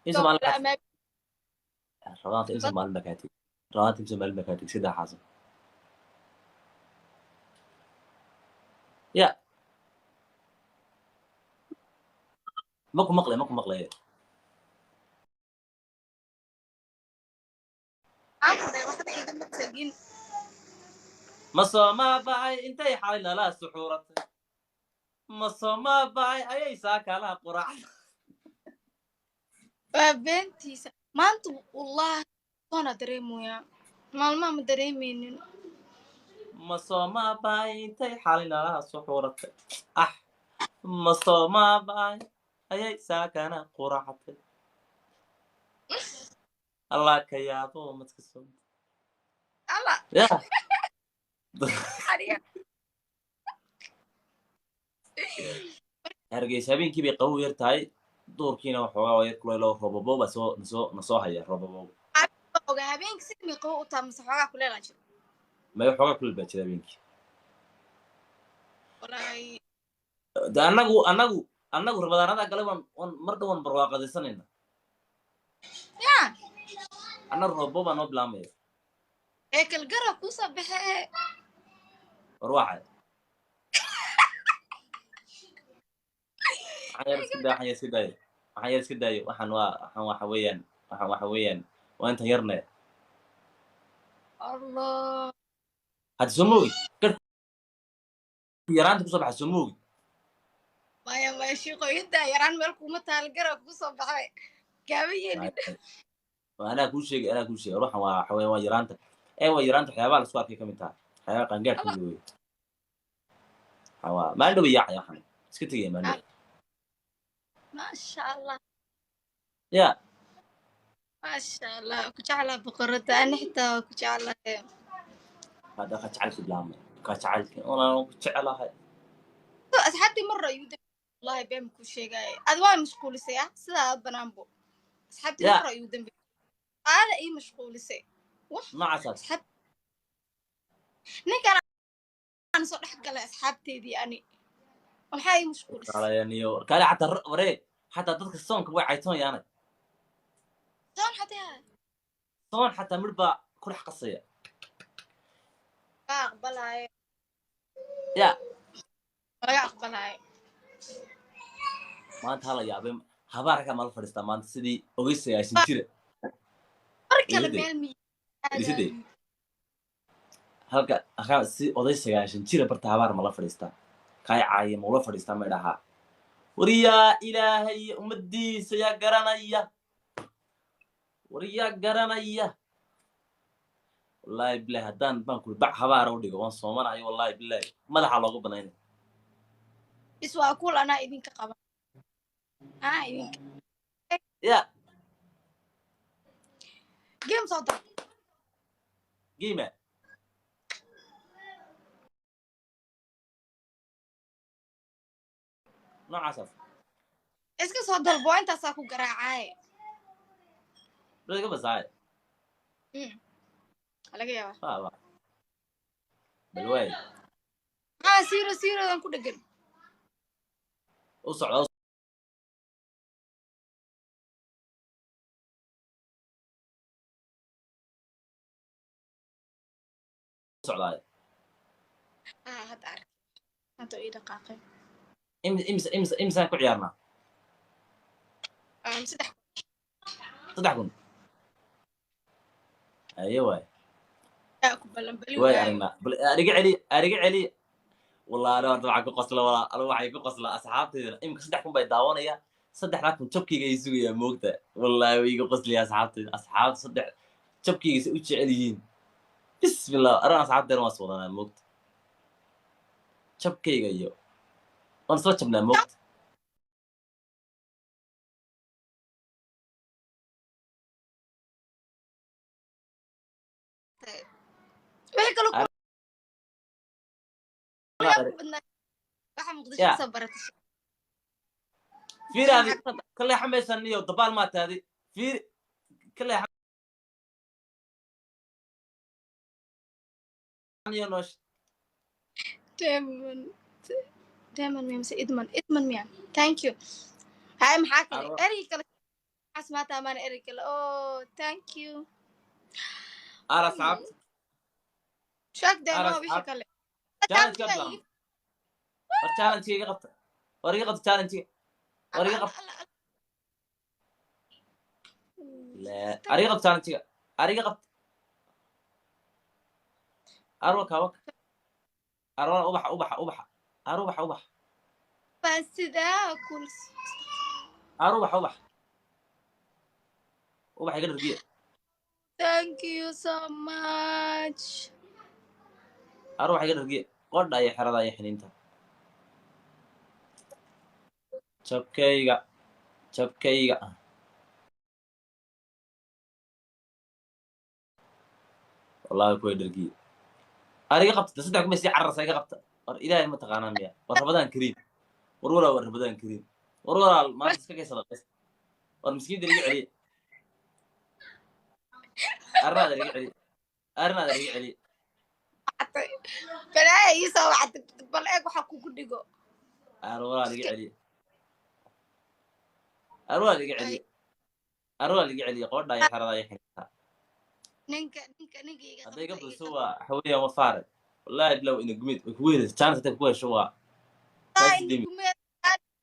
Imse maalin baa Ama Ramadaanta imse maalin baa kaa tegey? Ramadaanta imse maalin baa kaa tegey? Saddex xaaso ya ma ku maqlay, ma ku maqlay. Aan ku dhahay waxba igama tegin. Ma soomaa bacay intay xalay nala suxuuratay, ma soomaa bacay ayay saakalaha quraacday. Waa beentiisa. Maanta wallahi soona dareemoyaa, maalmaha ma dareemeynin. Ma soomaa bacay intay xalay nala suxuuratay, ah, ma soomaa bacay ayay saakana quraacatay. Allah ka yaabo madka soo Alla ya aniga. Hargeysa habeenkii bay qabow yar tahay, duurkiina waxoogaa waa yar kulaylo. Robobow baa soo nasoo nasoo haya, robobow. Oga habeenkii si mi qabo u taa mase xoogaa kuleelaa jiro? May, waxoogaa kulal baa jira habeenkii. Wallaahi. De annagu ramadaanada gale waan mar dhow waan barwaaqadaysanayna. Ya. Annagu robobow baa noo bilaamaya. Ee kalgara kusoo baxee. War waxay waxaan yar iska daa, waxaan yar iska daayo, waxaan yar iska daayo. Waxaan waa waxaan waxa weeyaan, waxaan waxa weeyaan waa intan yarne. Allah. Hadda soo moogi garhku yaraanta kusoo baxa, soo moogi. Maya maya shiiqo, intaa yaraan meel kuma taal, gara kusoo baxay kaama yeelin. Waa anaa kuu sheegay, anaa kuu sheegay. Waxaan waa waxa weeyaan waa yaraanta, ee waa yaraanta waxyaabaha la isku arkay ka mid taha, waxyaabaha qaangaadhka mid weeye. Waxaan waa maalin dhow yaacaya, waxaan iska tegaya maalin dhow. Maasha Allah. Ya. Maasha Allah, ku jeclaa boqorada, ani xitaa waa ku jeclahay. Hadda ka jacaylku bilaabmay, ka jacaylki olaan ku jecelahay. Asxaabtii mar ayuu dambe, wallahi been ku sheegay, ad waa mashquulisay. Ah, sidaa aad banaanbo asxaabtii Ya. mar ayuu dambe aada ii mashquulisay wax. Noocaas. Asxaab ninkan aan soo dhex galay asxaabteedii, ani maxaa ii mashquulisay? Kaalayaniyo kaale xataa waree xataa dadka soonka way caytoonyaanay. Soon xataa. Soon xataa midh baa ku dhex qasaya. Laga aqbalaayo. Ya. Laga aqbalaayo. Maanta hala yaabay, habaarka mala fadhiistaa maanta sidii ogey 90 jira. Mar kale. Iridee. Meel miyi. Iridee. Halka si oday 90 jira barta habaar mala fadhiistaa, kaay caaye maula fadhiistaa, ma idhahaa war yaa Ilaahay ummadiisa yaa garanaya, war yaa garanaya. Wallaahi bilahi haddaan baan kuri bac habaara u dhigo waan soomanayo, wallaahi bilahi madaxa loogu banaynay. Is waa kul, anaa idinka qaba, anaa idinka. Ya. Game soo dar. Game noocaasaas. Iska soo dalbo, intaasaa ku garaacaaye. Bal iga basaaye. Laga yaabaa. Wa wa bal waay. Maxaa zero zerodan ku dhegan? U socda u socdaaye. Ah, hadda ark, hadda ii dhaqaaqay. Imisaan ku ciyaarnaa? 3. 3000, aye waay. Aa ku ballanbali. Waay. Waayo. Aragnaa bal, ariga celi, ariga celi. Wallahi ana horta waxaan ku qosla, walaa anigu waxay ku qoslaa asxaabtaydana. Imika 3000 bay daawanaya, 3000 jabkayga ay sugayaa moogta. Wallahi way iga qoslaya asxaabtayda, asxaabta saddex jabkayga say u jecel yihiin. Bismillah, aran asxaabtayna waan iswadanaa moogta, jabkayga iyo waan isla jabnaa moogta. Wixii kaloo Anaa ku badnaa waxa Muqdisho Ya. kasoo baratay. Fiiri adi ka leexamaysan iyo dabaal maa taadi, fiiri ka leexan iyo noosh. Demon Demon miya mise Idman? Idman miya? Thank you. Hay, maxaa kale? Arwa. Erey kale Asmaata amaan erey kale. Oh, thank you. Ara asxaabta. Sheeg dee Ara noo wixii asxaabta. kale. Challenge ka bilaabno. War challenge iga qabta. War iga qabta challenge. War iga qabta. La, ar iga qabta challenge. Ar iga qabta. Ar waka waka. Ar wala ubaxa ubaxa ubaxa. Ar ubaxa ubaxa. Baan sidaa kul. Ar ubaxa ubaxa. Ubaxa iga dhargiya. Thank you so much. Ar ubaxa iga dhargiya. Qodha iyo xerada iyo xiniinta. Jabkayga. Jabkayga. Wallahi kuwa dhargiya. Ar iga qabta saddex kuma sii cararsa iga qabta. War Ilaahay ma taqaanaa miya? War Ramadaan kariim. War walaal war Ramadaan kariim. War walaal maanta iska kay sadaqaysta. War miskiinta iga celiya. Arnaada iga celiya. Arnaada iga celiya. Balaaya ii soo wactay, bal eeg waxa kugu dhigo. Ar walaal iga celiya. Ar walaal iga celiya. Ar walaal iga celiya qodha iyo xerada iyo xiniinta. Ninka iga Hadday iga qabta, iga badiso qabta. waa waxa weeyaan waa faare. Wallahi bilow ina gumid way kugu helaysaa chance hadday kugu hesho waa Taa taas in demi. gumeed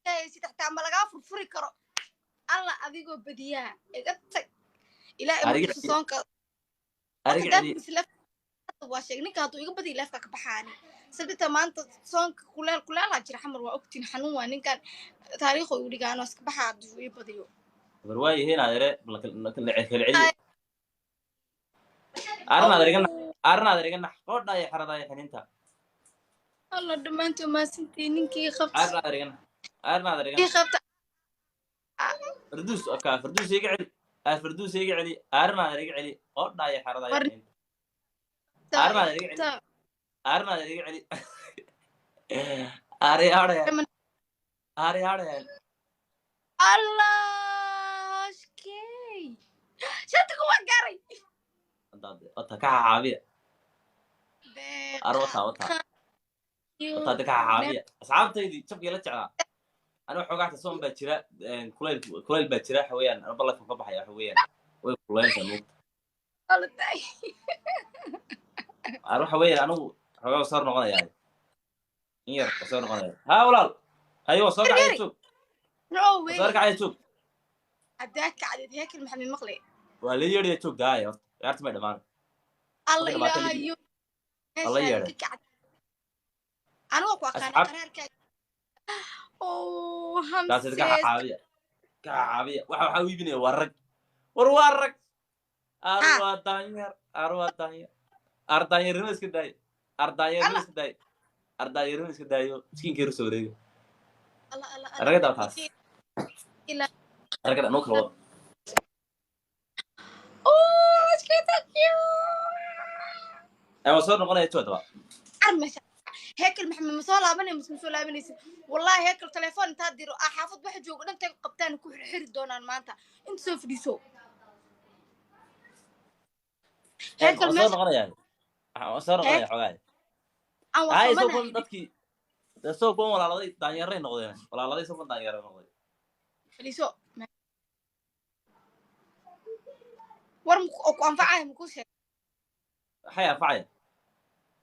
haysid xataa ma lagaa furfuri karo. Alla adigoo badiyaa iga tag. Ilaahay Ar iga markiisu celiya. soonka Ar iga horta celiya. daabkiisa lef waa sheeg ninka hadduu iga badiyo leefka ka baxaani. Sababta maanta soonka kuleel kuleelaa jira xamar waa ogtiin xanuun waa ninkan taariikhu igu dhigaano iska baxaa hadduu ii badiyo. War waa yihiin adeere bal kala kala celiya. Arnaada iga nax. Arnaada iga nax. Qodha iyo xerada iyo xiniinta. Alla dhammaantiin mahadsantihiin ninkii qabta. Arnaada iga nax. Arnaada iga Ii nax. qabta. Farduus okay farduus iga celi. Farduus iga celi. Arnaada iga celi. Qodha iyo xerada iyo War xiniinta. Arnaada iga celi. Arnaada iga celi. Ari aadhayan. Ari aadhayan. Allah shkey. Shanta kuwa gaaray. Wata ka xaabiya. Ar wata wata. Wata ka xaabiya. Asxaabtaydii jabkii la jeclaa. Aniga xoogaa soon baa jira, kulayl kulayl baa jira waxa weeyaan anba lafka ka baxaya waxa weeyaan way kulaynaysaa moogta. Ar waxa weeyaan anigu xoogaa soo noqonayaa. In yar soo noqonaya. Ha walaal. Hayo soo kacay joog. No way. Soo kacay joog. Haddaa kacdid heekel maxamed maqlay. Waa la yeedhaya joog daaya horta. Ciyaarta may dhammaan. Alla Markay dhamaato ilaahayo. Alla Meeshaan yeedhay. ka kacd. Anigu ku aqaana Asxaab qaraarka. Oh, taasi ka hamsees. xaabiya. Ka xaabiya. Waxa waxa iibinaya waa rag. War waa rag. Ar Ha. waa daanyeer. Ar waa daanyeer. Ar daanyeernimo iska daayo. Ar daanyeernimo Alla iska daayo. Ar daanyeernimo iska daayo. Miskiinka yar soo wareega. alla alla alla. Ragada waa taas. Ilaa. Ragada noo kala wada. Oh, shkey, thank you. Ay waa soo noqonaya joog daba. Armasha. Heekel maxamed ma soo laabanay mise ma soo laabanaysid? Wallahi heekel telefoon intaad diro ah xaafad waxa joogo dhan tay qabtaan ku xirxiri doonaan maanta. Inta soo fadhiiso. Heekel Waa soo meesha noqonaya. Waa soo noqonaya xogaa. aan waa Hay soo soomanahay. kuwan dadkii soo kuwan walaaladay daanyeeray noqdeen. Walaaladay soo kuwan daanyeeray noqday. Fadhiiso. War oo ku anfacaya ma kuu sheeg. Waxay anfacaya.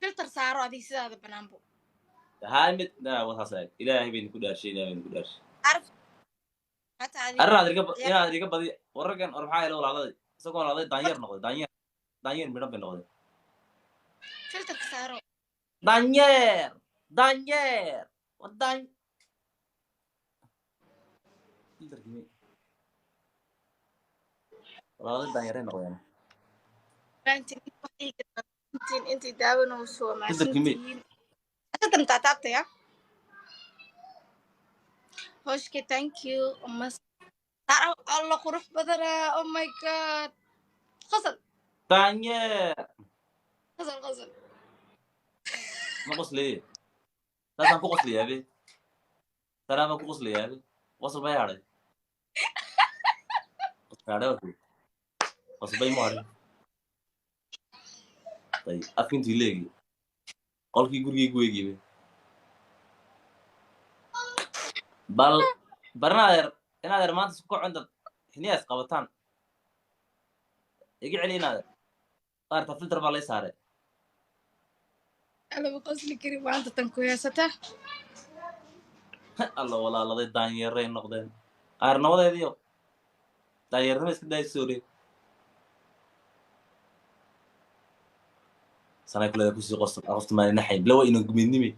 Filter saaro adiga sidaada banaanbo. Haa mid na wataas eeg. Ilaahay baynu ku dhaarshay, Ilaahay baynu ku dhaarshay. Arf hata adiga. Arrin iga inaad iga badi wararkan war maxaa yeelay walaaladay isagoo walaaladay daanyeer noqday daanyeer daanyeer midhan bay noqday. Filterka saaro. Daanyeer daanyeer war daan filterkii mi walaaladay daanyeeray noqdeen. Maantiin intii daawanayso waa Filterkii mi mahadsantihiin. Hada taataabtaya. Hoshke, thank you. Alla qurux badanaa. Oh my God. Qosol, daanyeer qosol, qosol. Ma qosleye saasaan ku qoslayaa be salaam ku qoslayaa be qosol bay hadhay qosol hadhay waa qosol bay mu hadhay. Ayib afka intuu leegi qolkii gurigii ku eegiyey bal barinaadeer inaadeer maanta isku kacun dad Xiniyaas qabataan. Iga celi inaade. Qaarta filter baa lay saaray. Alaba qosli kari maanta tan ku heysata. Alla walaaladay daanyeeray noqdeen. Aarnabadeediyo. Daanyeernima iska daay soore. Sanay kuleeda kusii qosol. Qofta maan naxayn. Lawa inuu gumidnimi.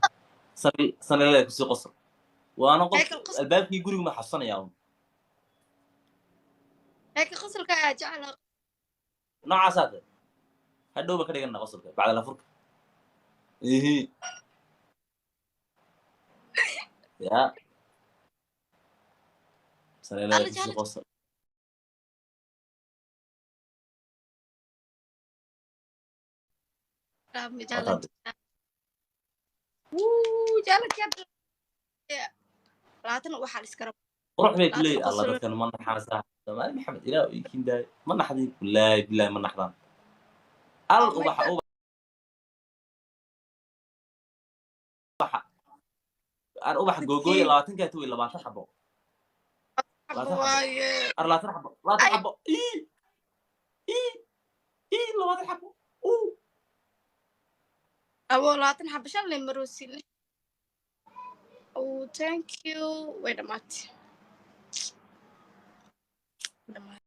Sanay leeda kusii qosol. Waana qof Laakiin qosol albaabkii gurigu ma xasuusanayaa. Laakiin qosolka ayaa jeclaa. Noocaasaa tahay. Hadhow ba ka dhigana qosolka bacda la furka. Ihi. Ya. Sanay leeda Alla kusii jecla. Qosol. Jecla. Wataad. Wuu jecla jecla. 20 waxaa la iska rabaa. Qurux bay ku 20 leeyihin alla qosol. Dadkan ma naxaan saaxiib. Soomaali Maxamed ilaah ii kiin daayo. Ma naxdin. Wallaahi billaahi ma naxdaan. Al Oh my ubaxa God. Ubaxa. Ar ubaxa googooya Sidkii 20 kaa tuwi 20 xabo. xabo 20 xabo. Waaye. Ar 20 xabo. 20 Ay xabo. Ii ii ii 20 xabo. Uu. Abo 20 xabo shalay maroosin. Oh, thank you. Way dhamaatay. Dhamaatay.